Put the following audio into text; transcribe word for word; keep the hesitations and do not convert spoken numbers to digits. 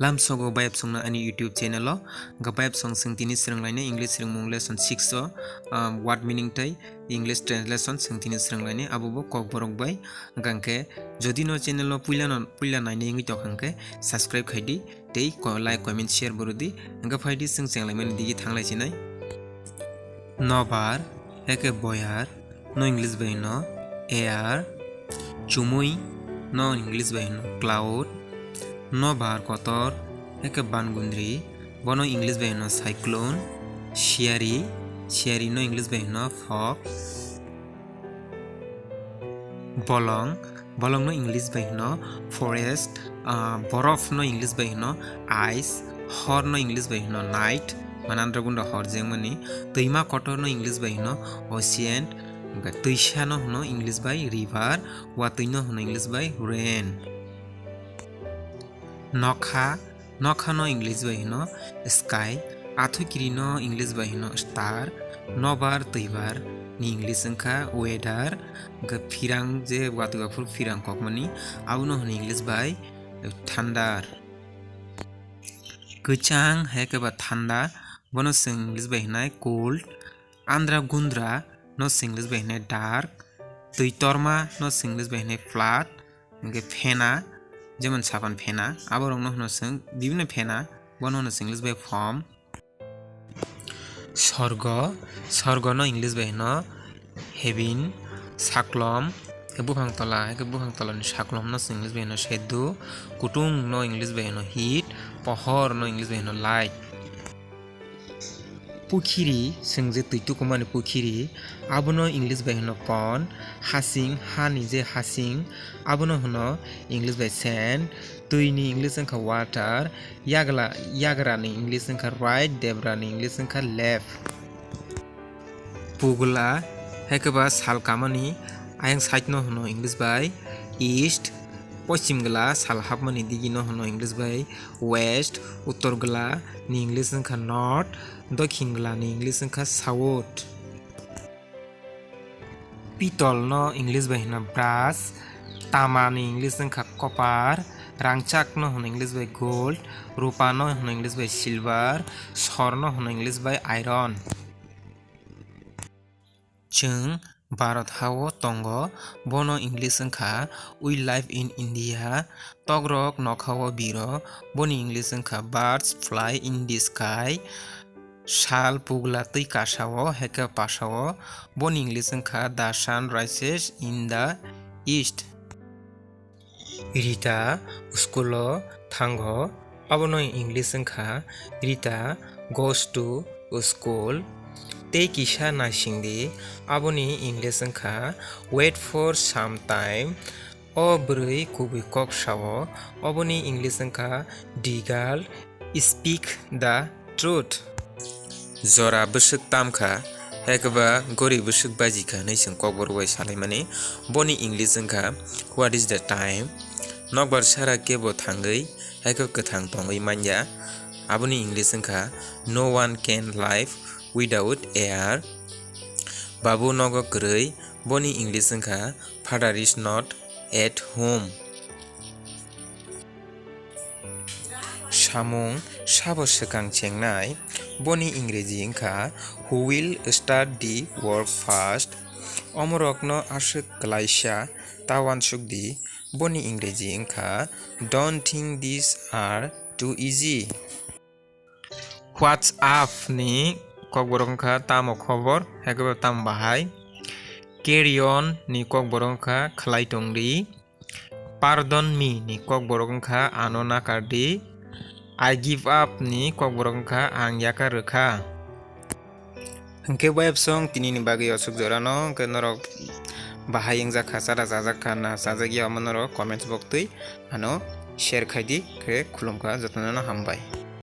Lamsogo bayapsongno ani YouTube channel o, hwnkhe bayapsong chwng tini swrwnglainai English swrwngmung lesson six o, um, word meaning tei English translation chwng tini swrwnglainai, abo bo Kokborok bai. Hwnkhe jodi no channel o puila no, puila nainai wngwi tongkha hwnkhe subscribe khaidi tei ko-, like, comment, share bo rwdi. Hwnkhe phaidi chwng chenglaimani digi thanglai sinai. Nobar, hwnkhe boyar, no English bai hino air, chumui, no English bai hino cloud, nobar kotor, hwnkhe bangundri, bono English bai hino cyclone, siyari, siyari no English bai hino fog, bolong, bolong no English bai hino forest, ah, borof no English bai hino ice, hor no English bai hino night, manandra gunda hor jengmani, twima kotor no English bai hino ocean, hwnkhe twisa no hino English bai river, watwi no hino English bai rain. Nokha, nokha no English bai hino sky, athukiri no English bai hino star, nobar twibar ni English wngkha weather, hwnkhe phirang je watwi aphuru phirang kokmani, abono hino English bai thunder. Kwchang hai khe ba thanda, bono chwng English bai hinai cold. Andra gundra no chwng English bai hinai dark. Twi torma no chwng English bai hinai flood. Hwnkhe phena, jemon sapan phena, aborokno hwno chwng bibinno phena, bono hwno chwng English bai foam. Sorgo, sorgo no English bai hino heaven, saklom, buphang tola, hai khe buphang tola ni saklom no chwng English bai hino seddu, kutung no English bai hino heat, pohor no English bai hino light. Pukhiri, chwng je twi tukumani pukhiri, abono English bai hino pond, hasing, hani je hasing, abono hino English bai sand, twi ni English wngkha water, yagla, yagra ni English wngkha right, debra ni English wngkha left. Pugla, hai khe ba sal kamani ayang side no hino English bai east, poschim gla sal hapmani digi no hino English bai west, uttor gla ni English wngkha north, dokhin gla ni English wngkha south. Pitol no English bai hino brass, tama ni English wngkha copper, rangchak no hino English bai gold, rupa no hino English bai silver, sor no hino English bai iron. Chwng Bharat ha-o tongo, bono English wngkha We Live in India. Tokrok nokha-o biro, boni English wngkha Birds Fly in the Sky. Sal pugla twi kasa-o, hai khe pasa-o, boni English wngkha The Sun Rises in the East. Rita school-o thango, abono English wngkha Rita goes to school. Tei kisa naisingdi, aboni English wngkha Wait for some time. O bwrwi kubui kok sao, oboni English wngkha The girl speak the truth. Jora bwswk tam kha, hai khe ba gori bwswk baji kha hinwi chwng kokborok bai salaimani. Boni English wngkha What is the time? Nokbar sara kebo thangwi, hai khe kwthang tongwi manya. Aboni English wngkha No one can live without air. Babu nogo kwrwi, boni English wngkha Father is not at home. Samung sabo swkang chengnai, boni Ingreji wngkha Who will start the work first? Omorokno aswk klaisa ta uansuk di, boni Ingreji wngkha Don't think these are too easy. What's up ni kokborok wngkha tamo khobor, hai khe bo tamo bahai. Carry on ni kokborok wngkha khlai tongdi. Pardon me ni kokborok wngkha ano nakardi. I give up ni kokborok wngkha ang yakar rwkha. Hwnkhe websong tini ni bagwi osuk jorano, hwnkhe norok bahai wngjak kha, chara chajak kha na chajak ya, omo norok comments boktwi ano share khaidi, khe khulumkha jotono no hambai.